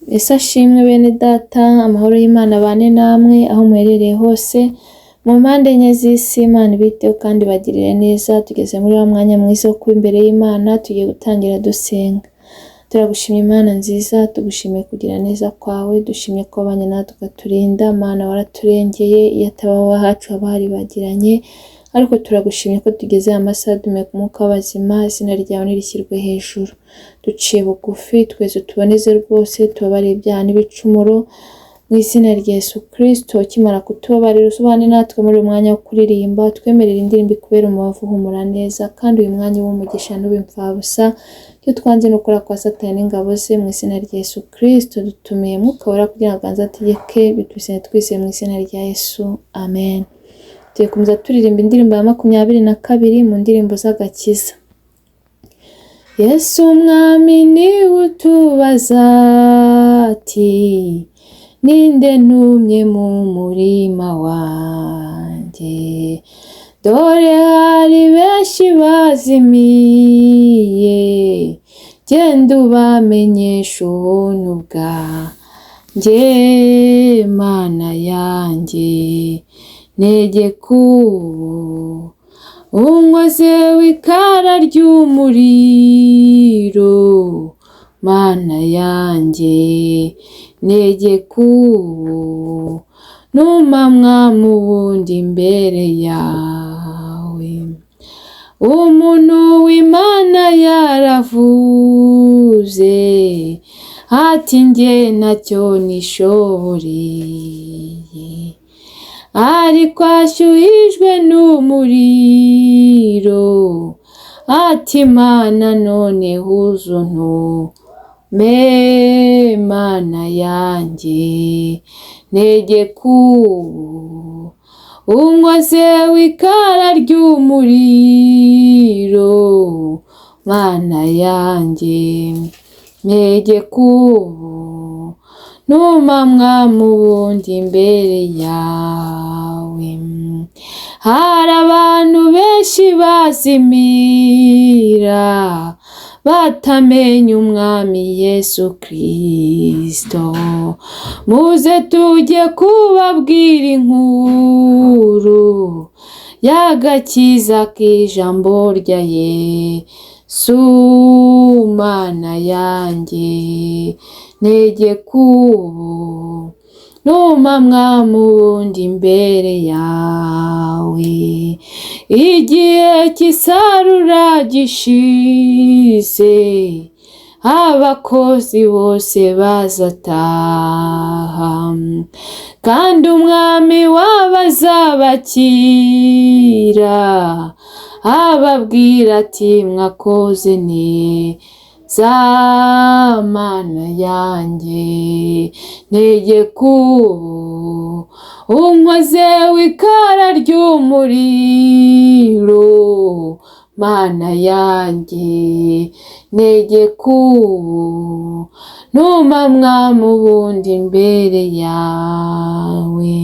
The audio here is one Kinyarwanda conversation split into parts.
Yesu ashimwe bene data, amahoro y'Imana abane namwe aho muherereye hose, mu mpande enye z'isi. Imana ibiteho kandi ibagirire neza. Tugeze muri wa mwanya mwiza wo kuba imbere y'Imana, tugiye gutangira dusenga. Turagushimye Imana nziza, tugushimiye kugira neza kwawe, dushimye ko wabanye natwe ukaturinda. Mana waraturengeye, iyo ataba wowe ahacu haba haribagiranye, ariko turagushimye ko tugeze aya masaha duhumeka umwuka w'abazima, izina ryawe nirishyirwe hejuru. Duciye bugufi, twese tuboneze rwose, tubabarire ibyaha n'ibicumuro, mu izina rya Yesu Kristo. Ukimara kutubabarira usubane natwe muri uyu mwanya wo kuririmba, twemerere indirimbo ikubere umubavu uhumura neza, kandi uyu mwanya w'umugisha ntube imfabusa. Icyo twanze ni ukora kwa Satani n'ingabo ze, mu izina rya Yesu Kristo. Dutumiye Mwuka Wera kugira ngo aganze ategeke, bitubisene twizeye mu izina rya Yesu, amen. Tugiye gukomeza turirimba indirimbo ya 22 mu ndirimbo z'agakiza. Yesu umwami niwe utubaza ati: "Ninde ntumye mu murima wanjye? Dore hari benshi bazimiye, genda ubamenyeshe ubuntu bwanjye. Mana yanjye, ntegeka ubu unkoze w'ikara ry'umuriro. Mana yanjye, ntegeka ubu numa mwami ubundi imbere yawe." Umuntu w'Imana yaravuze ati: "Njye ntacyo nishoboreye," ariko ashyuhijwe n'umuriro ati: "Mana, none uzuntume. Mana yanjye, ntegeka ubu unkoze w'ikara ry'umuriro. Mana yanjye, ntegeka ubu numa mwami ubundi imbere yawe." Hari abantu benshi bazimira batamenya umwami Yesu Kristo. Muze tujye kubabwira inkuru y'agakiza k'ijambo rya Yesu. Mana yanjye, ntegeka ubu numa mwami ubundi imbere yawe. Igihe cy'isarura gishize, abakozi bose bazataha, kandi umwami w'abazabakira ababwira ati: "Mwakoze neza." Mana yanjye, ntegeka ubu unkoze w'ikara ry'umuriro. Mana yanjye, ntegeka ubu numa mwami ubundi imbere yawe.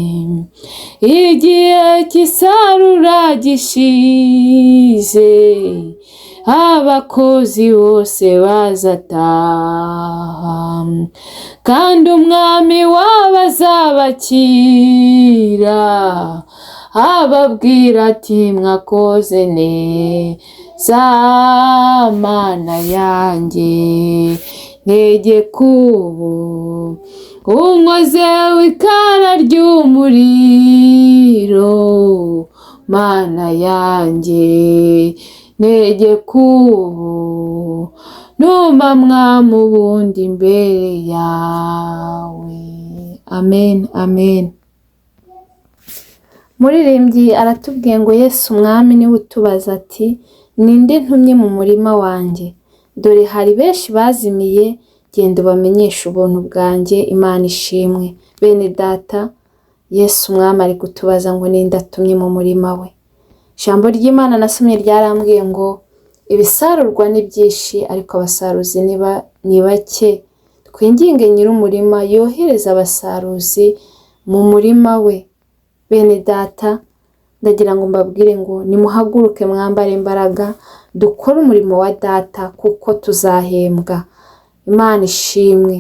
Igihe cy'isarura gishize, abakozi bose bazataha, kandi umwami w'abazabakira ababwira ati: "Mwakoze neza." Mana yanjye, ntegeka ubu unkoze w'ikara ry'umuriro. Mana yanjye, ntegeka ubu numa mwami ubundi imbere yawe. Amen, amen. Muririmbyi aratubwiye ngo Yesu umwami niwe utubaza ati: "Ninde ntumye mu murima wanjye? Dore hari benshi bazimiye, genda ubamenyeshe ubuntu bwanjye." Imana ishimwe. Bene data, Yesu umwami ari kutubaza ngo ninde atumye mu murima we? Ijambo ry'Imana nasomye ryarambwiye ngo ibisarurwa ni byinshi, ariko abasaruzi ni bake. Twinginge nyir'umurima yohereza abasaruzi mu murima we. Bene data, ndagira ngo mbabwire ngo nimuhaguruke, mwambare imbaraga, dukore umurimo wa data kuko tuzahembwa. Imana ishimwe.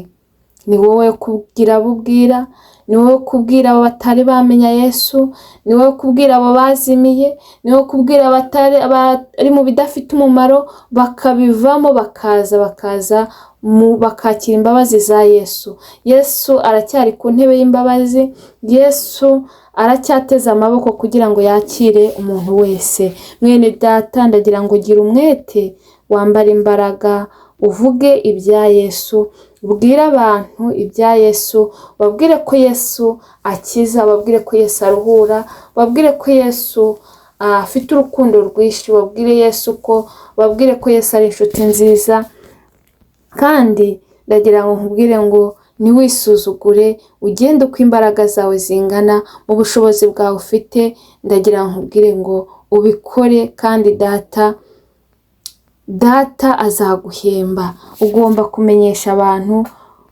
Ni wowe kubwira abo ubwira, ni wowe kubwira abo batari bamenya Yesu, ni wowe kubwira abo bazimiye, ni wowe kubwira abari mu bidafite umumaro, bakabivamo bakaza bakakira imbabazi za Yesu. Yesu aracyari ku ntebe y'imbabazi, Yesu aracyateze amaboko kugira ngo yakire umuntu wese. Mwene data, ndagira ngo ugire umwete, wambare imbaraga, uvuge ibya Yesu, ubwire abantu ibya Yesu, babwire ko Yesu akiza, babwire ko Yesu aruhura, babwire ko Yesu afite urukundo rwinshi, babwire Yesu ko, babwire ko Yesu ari inshuti nziza. Kandi ndagira ngo nkubwire ngo ntiwisuzugure, ugende uko imbaraga zawe zingana, mu bushobozi bwawe ufite. Ndagira ngo nkubwire ngo ubikore, kandi data azaguhemba. Ugomba kumenyesha abantu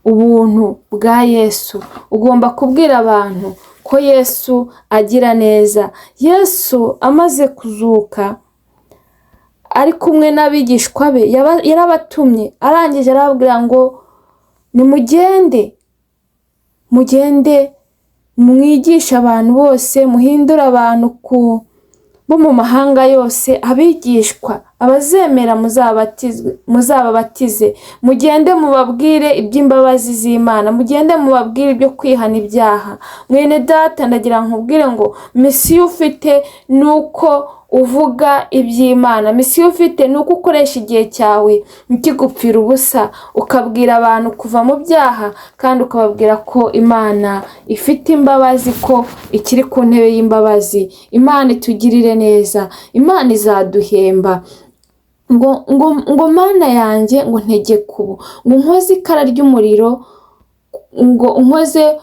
ubuntu bwa Yesu, ugomba kubwira abantu ko Yesu agira neza. Yesu amaze kuzuka ari kumwe n'abigishwa be, yarabatumye, arangije arababwira ngo nimugende, mugende mwigishe abantu bose, muhindure abantu bo mu mahanga yose abigishwa, abazemera muzababatize, mugende mubabwire iby'imbabazi z'Imana, mugende mubabwire ibyo kwihana ibyaha. Mwene data, ndagira nkubwire ngo misiyo ufite ni uko uvuga iby'Imana, misiyo ufite ni uko ukoresha igihe cyawe ntikigupfira ubusa, ukabwira abantu kuva mu byaha, kandi ukababwira ko Imana ifite imbabazi, ko ikiri ku ntebe y'imbabazi. Imana itugirire neza, Imana izaduhemba. Ngo ngo ngo Mana yanjye, ngo ntegeke ubu, ngo unkoze ikara ry'umuriro, ngo unkozeho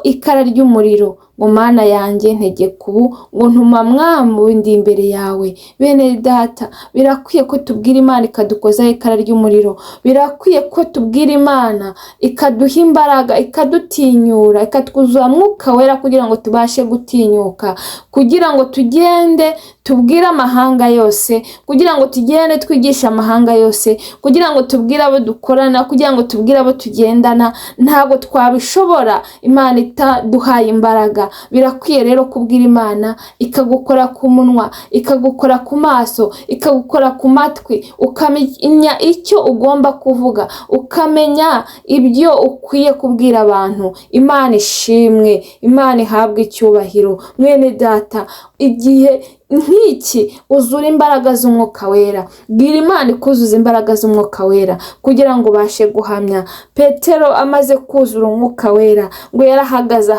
ikara ry'umuriro, ngo Mana yanjye ntegeke ubu, ngo ntuma mwami ndi imbere yawe. Bene data, birakwiye ko tubwira Imana ikadukozaho ikara ry'umuriro, birakwiye ko tubwira Imana ikaduha imbaraga, ikadutinyura, ikatwuzuza Mwuka Wera kugira ngo tubashe gutinyuka, kugira ngo tugende tubwire amahanga yose, kugira ngo tugende twigishe amahanga yose, kugira ngo tubwire abo dukorana, kugira ngo tubwire abo tugendana. Ntabwo twabishobora Imana itaduhaye imbaraga. Birakwiye rero kubwira Imana ikagukora ku munwa, ikagukora ku maso, ikagukora ku matwi, ukamenya icyo ugomba kuvuga, ukamenya ibyo ukwiye kubwira abantu. Imana ishimwe, Imana ihabwe icyubahiro. Mwene data, igihe nk'iki uzura imbaraga z'Umwuka Wera, bwira Imana ikuzuza imbaraga z'Umwuka Wera kugira ngo ubashe guhamya. Petero amaze kuzura Umwuka Wera, ngo yarahagaze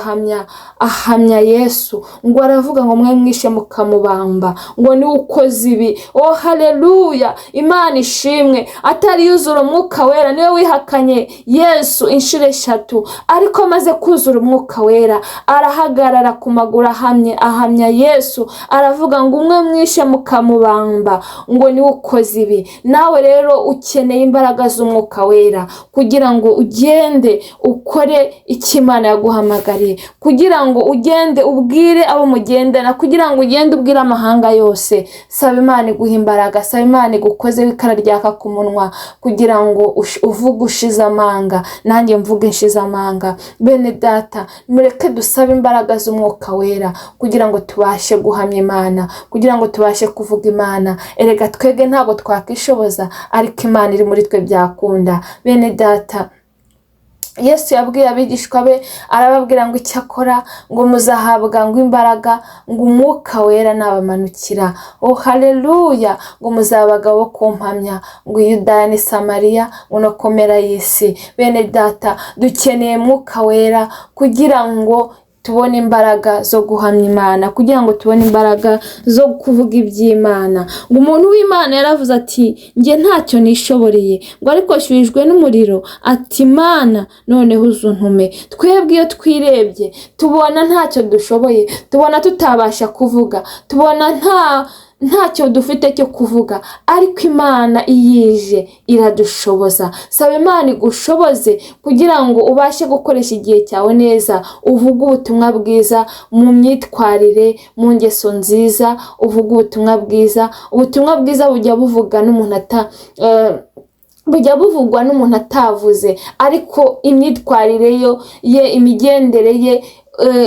ahamya Yesu, ngo aravuga ngo mwe mwishe mukamubamba, ngo niwe ukoze ibi. Oh haleluya, Imana ishimwe. Atari yuzura Umwuka Wera niwe wihakanye Yesu inshuro 3, ariko amaze kuzura Umwuka Wera arahagarara ku maguru ahamye, ahamya Yesu, aravuga ngo umwe mwishe mukamubamba, ngo niwe ukoze ibi. Nawe rero ukeneye imbaraga z'Umwuka Wera kugira ngo ugende ukore icyo Imana yaguhamagariye, kugira ngo ugende ubwire abo mugendana, kugira ngo ugende ubwire amahanga yose. Saba Imana iguhe imbaraga, saba Imana igukoze ikara ryaka ku munwa, kugira ngo uvuge ushize amanga, nanjye mvuge nshize amanga. Bene data, mureke dusabe imbaraga z'Umwuka Wera kugira ngo tubashe guhamya Imana, kugira ngo tubashe kuvuga Imana. Erega twebwe ntabwo twakishoboza, ariko Imana iri muri twe byakunda. Bene data, Yesu yabwiye abigishwa be, arababwira ngo icyakora ngo muzahabwa ngo imbaraga, ngo Umwuka Wera nabamanukira. Oh haleluya, ngo muzaba abagabo kumpamya, ngo Yudaya ni Samariya, ngo no komera y'isi. Bene data, dukeneye Mwuka Wera kugira ngo tubone imbaraga zo guhamya Imana, kugira ngo tubone imbaraga zo kuvuga iby'Imana. Ngo umuntu w'Imana yaravuze ati njye ntacyo nishoboreye, ngo ariko shyuhijwe n'umuriro, ati Mana noneho uzuntume. Twebwe iyo twirebye tubona ntacyo dushoboye, tubona tutabasha kuvuga, tubona ntacyo dufite cyo kuvuga, ariko Imana iyije iradushoboza. Saba Imana igushoboze kugira ngo ubashe gukoresha igihe cyawe neza, uvuge ubutumwa bwiza mu myitwarire, mu ngeso nziza, uvuge ubutumwa bwiza. Ubutumwa bwiza bujya buvuga n'umuntu bujya buvugwa n'umuntu atavuze, ariko imyitwarire ye, imigendere ye,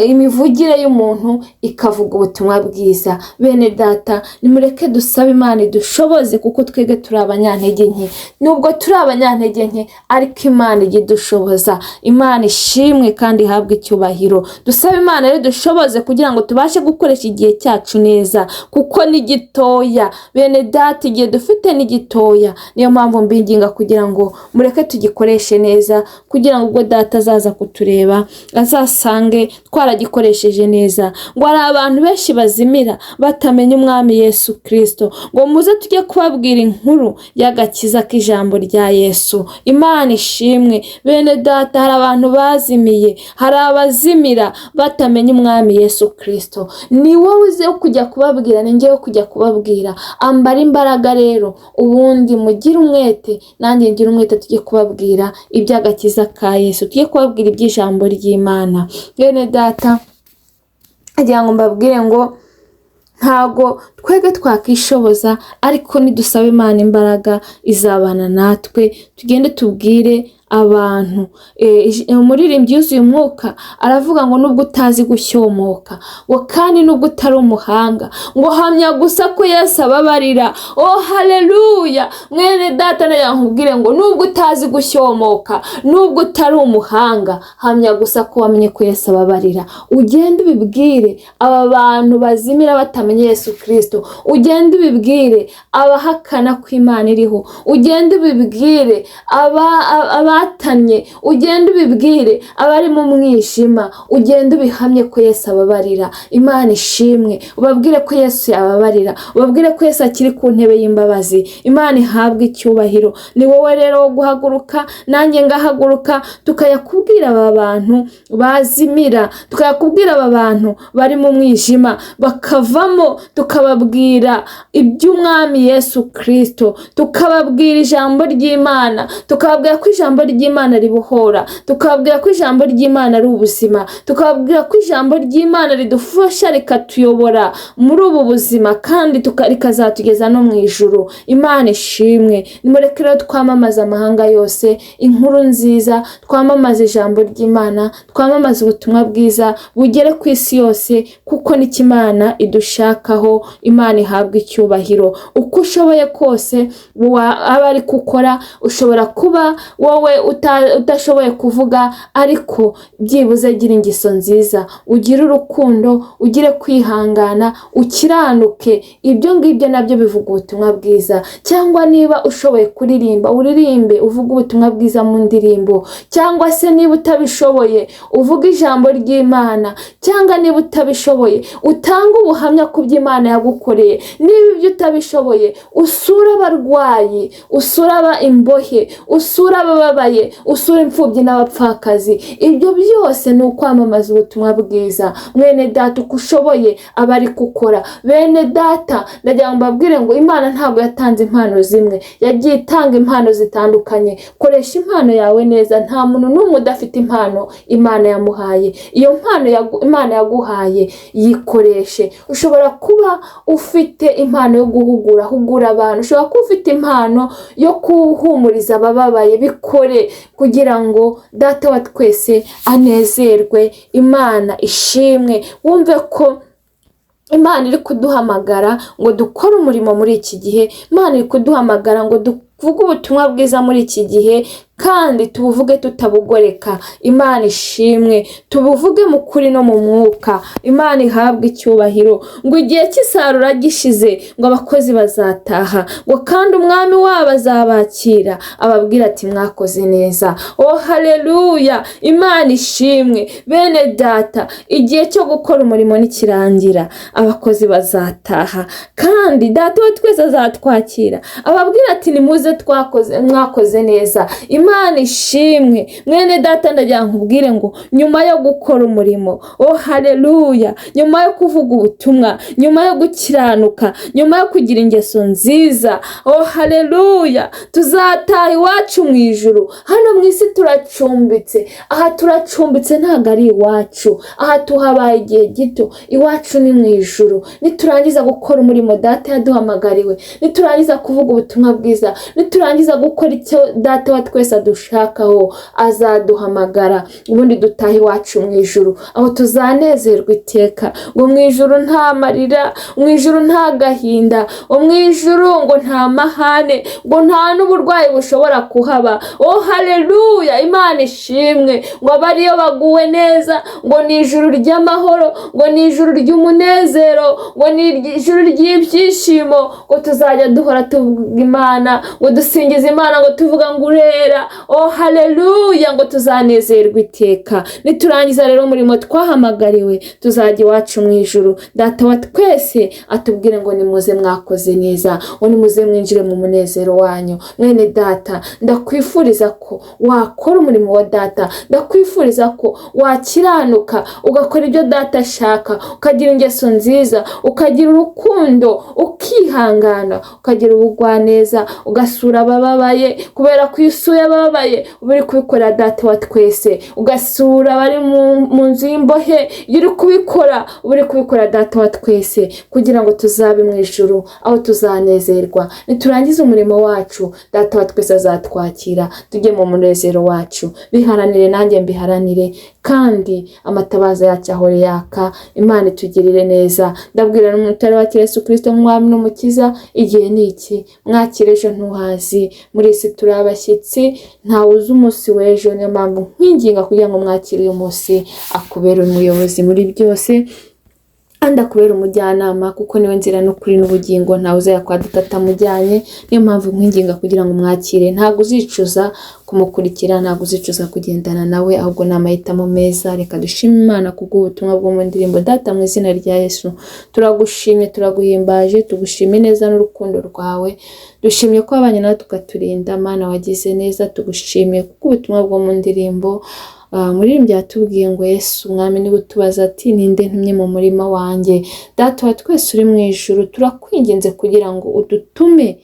imivugire y'umuntu ikavuga ubutumwa bwiza. Bene data, nimureke dusabe Imana idushoboze, kuko twebwe turi abanyantege nke. Nubwo turi abanyantege nke, ariko Imana ijya idushoboza. Imana ishimwe kandi ihabwe icyubahiro. Dusabe Imana rero idushoboze kugira ngo tubashe gukoresha igihe cyacu neza, kuko ni gitoya. Bene data, igihe dufite ni gitoya, niyo mpamvu mbinginga kugira ngo mureke tugikoreshe neza, kugira ngo ubwo data azaza kutureba azasange twaragikoresheje neza. Ngo hari abantu benshi bazimira batamenya umwami Yesu Kirisito, ngo muze tujye kubabwira inkuru y'agakiza k'ijambo rya Yesu. Imana ishimwe. Bene data, hari abantu bazimiye, hari abazimira batamenya umwami Yesu Kirisito. Ni wowe uze kujya kubabwira, ni njyewe kujya kubabwira. Ambara imbaraga rero, ubundi mugire umwete, nanjye ngire umwete, tujye kubabwira iby'agakiza ka Yesu, tujye kubabwira iby'ijambo ry'Imana. Bene data, agira ngo mbabwire ngo ntago twebwe twakishoboza, ariko nidusaba Imana imbaraga izabana natwe, tugende tubwire abantu. Umuririmbyi yuzuye umwuka aravuga ngo nubwo utazi gushyomoka, ngo kandi nubwo utari umuhanga, ngo hamya gusa ko Yesu ababarira. Oh haleluya! Mwene data, nagira nkubwire ngo nubwo utazi gushyomoka, nubwo utari umuhanga, hamya gusa ko wamenye ko Yesu ababarira. Ugende ubibwire aba bantu bazimira batamenye Yesu Kirisito, ugende ubibwire abahakana ko Imana iriho, ugende ubibwire abatanye, ugende ubibwire abari mu mwijima, ugende ubihamye ko Yesu ababarira. Imana ishimwe. Ubabwire ko Yesu yababarira, ubabwire ko Yesu akiri ku ntebe y'imbabazi. Imana ihabwe icyubahiro. Ni wowe rero wo guhaguruka, nanjye ngahaguruka, tukajya kubwira aba bantu bazimira, tukajya kubwira aba bantu bari mu mwijima bakavamo, tukababwira iby'umwami Yesu Kirisito, tukababwira ijambo ry'Imana, tukababwira ko ijambo ry'Imana ribohora, tukababwira ko ijambo ry'Imana ari ubuzima, tukababwira ko ijambo ry'Imana ridufasha, rikatuyobora muri ubu buzima, kandi rikazatugeza no mu ijuru. Imana ishimwe. Nimureke rero twamamaze amahanga yose inkuru nziza, twamamaze ijambo ry'Imana, twamamaze ubutumwa bwiza bugere ku isi yose, kuko nicyo Imana idushakaho. Imana ihabwa icyubahiro. Uko ushoboye kose aba ari gukora, ushobora kuba wowe udashoboye kuvuga, ariko byibuze gira ingeso nziza, ugire urukundo, ugire kwihangana, ukiranuke. Ibyo ngibyo nabyo bivuga ubutumwa bwiza. Cyangwa niba ushoboye kuririmba, uririmbe uvuge ubutumwa bwiza mu ndirimbo, cyangwa se niba utabishoboye uvuge ijambo ry'Imana, cyangwa niba utabishoboye utange ubuhamya ku byo Imana yagukoreye. Niba ibyo utabishoboye, usure abarwayi, usure aba imbohe, usure abababaye, usure imfubyi n'abapfakazi. Ibyo byose ni ukwamamaza ubutumwa bwiza. Mwene data, uko ushoboye aba ari gukora. Bene data, ndagira ngo mbabwire ngo Imana ntabwo yatanze impano zimwe, yagiye itanga impano zitandukanye. Koresha impano yawe neza. Nta muntu n'umwe udafite impano Imana yamuhaye. Iyo mpano Imana yaguhaye yikoreshe. Ushobora kuba ufite impano yo guhugura, hugura abantu. Ushobora kuba ufite impano yo kuhumuriza abababaye, bikore kugira ngo data wa twese anezerwe. Imana ishimwe. Wumve ko Imana iri kuduhamagara ngo dukore umurimo muri iki gihe. Imana iri kuduhamagara ngo tuvuge ubutumwa bwiza muri iki gihe, kandi tubuvuge tutabugoreka. Imana ishimwe. Tubuvuge mu kuri no mu mwuka. Imana ihabwe icyubahiro. Ngo igihe cy'isarura gishize, ngo abakozi bazataha, ngo kandi umwami wabo azabakira, ababwira ati mwakoze neza. Oh haleluya! Imana ishimwe. Bene data, igihe cyo gukora umurimo nikirangira, abakozi bazataha, kandi data wa twese azatwakira, ababwira ati nimuze, mwakoze neza. Imana Imana ishimwe. Mwene data, ndagira nkubwire ngo nyuma yo gukora umurimo, oh haleluya, nyuma yo kuvuga ubutumwa, nyuma yo gukiranuka, nyuma yo kugira ingeso nziza, oh haleluya, tuzataha iwacu mu ijuru. Hano mu isi turacumbitse, aha turacumbitse, ntabwo ari iwacu, aha tuhabaye igihe gito, iwacu ni mu ijuru. Niturangiza gukora umurimo data yaduhamagariwe, niturangiza kuvuga ubutumwa bwiza, niturangiza gukora icyo data wa twese adushakaho, azaduhamagara ubundi dutahe iwacu mu ijuru, aho tuzanezerwa iteka. Ngo mu ijuru nta marira, mu ijuru nta gahinda, mu ijuru ngo nta mahane, ngo nta n'uburwayi bushobora kuhaba. Oh haleluya, Imana ishimwe. Ngo abariyo baguwe neza, ngo ni ijuru ry'amahoro, ngo ni ijuru ry'umunezero, ngo ni ijuru ry'ibyishimo, ngo tuzajya duhora tuvuga Imana, ngo dusingize Imana, ngo tuvuga ngo urera. Oh haleluya, ngo tuzanezerwa iteka. Niturangiza rero umurimo twahamagariwe, tuzajya iwacu mu ijuru, data wa twese atubwire ngo nimuze mwakoze neza, ngo nimuze mwinjire mu munezero wanyu. Mwene data, ndakwifuriza ko wakora umurimo wa data, ndakwifuriza ko wakiranuka ugakora ibyo data ashaka, ukagira ingeso nziza, ukagira urukundo, ukihangana, ukagira ubugwaneza, ugasura abababaye, kubera ko iyo usuye abababaye uba uri kubikorera data wa twese, ugasura abari mu nzu y'imbohe, iyo uri kubikora uba uri kubikorera data wa twese, kugira ngo tuzabe mu ijuru aho tuzanezerwa. Niturangiza umurimo wacu, data wa twese azatwakira tujye mu munezero wacu. Biharanire, nanjye mbiharanire, kandi amatabaza yacu ahore yaka. Imana itugirire neza. Ndabwira n'umutare wa Yesu Kristo nk'umwami n'umukiza, igihe ni iki, mwakire ejo ntuhazi. Muri isi turi abashyitsi, ntawe uzi umunsi w'ejo. Niyo mpamvu nkwinginga kugira ngo mwakire uyu munsi, akubere umuyobozi muri byose, kandi akubera umujyanama, kuko niwe nzira n'ukuri n'ubugingo, ntawe uzajya kwa data atamujyanye. Niyo mpamvu nkwinginga kugira ngo mwakire. Ntabwo uzicuza kumukurikira, ntabwo uzicuza kugendana nawe, ahubwo ni amahitamo meza. Reka dushime Imana kubw'ubutumwa bwo mu ndirimbo. Data, mu izina rya Yesu, turagushimye, turaguhimbaje, tugushime neza n'urukundo rwawe. Dushimye ko wabanye natwe tukaturinda. Mana, wagize neza, tugushimiye kuko ubutumwa bwo mu ndirimbo muririmbyi yatubwiye ngo Yesu umwami niwe utubaza ati ninde ntumye mu murima wanjye. Data wa twese uri mu ijuru, turakwinginze kugira ngo udutume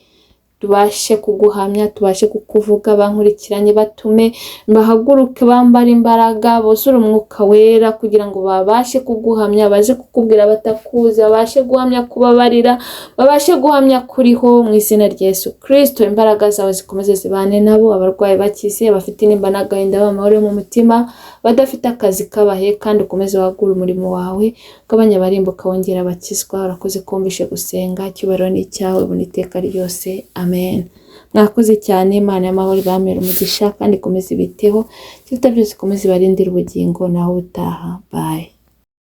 tubashe kuguhamya, tubashe kukuvuga. Bankurikiranye batume bahaguruke, bambara imbaraga, buzure umwuka wera, kugira ngo babashe kuguhamya, baze kukubwira batakuzi, babashe guhamya kubabarira, babashe guhamya kuriho. Mu izina rya Yesu Kristo, imbaraga zawe zikomeze zibane nabo, abarwayi bakize, abafite intimba n'agahinda b'amahoro yo mu mutima, badafite akazi kabahe, kandi ukomeze wagure umurimo wawe, ugabanye abarimbuka, wongera abakizwa. Urakoze kumvishe gusenga, icyubahiro ni icyawe ubu n'iteka ryose, amen. Mwakoze cyane. Imana y'amahoro ibamere umugisha kandi ikomeze ibiteho, ikiruta byose ikomeze ibarindire ubugingo. Naho ubutaha, bye.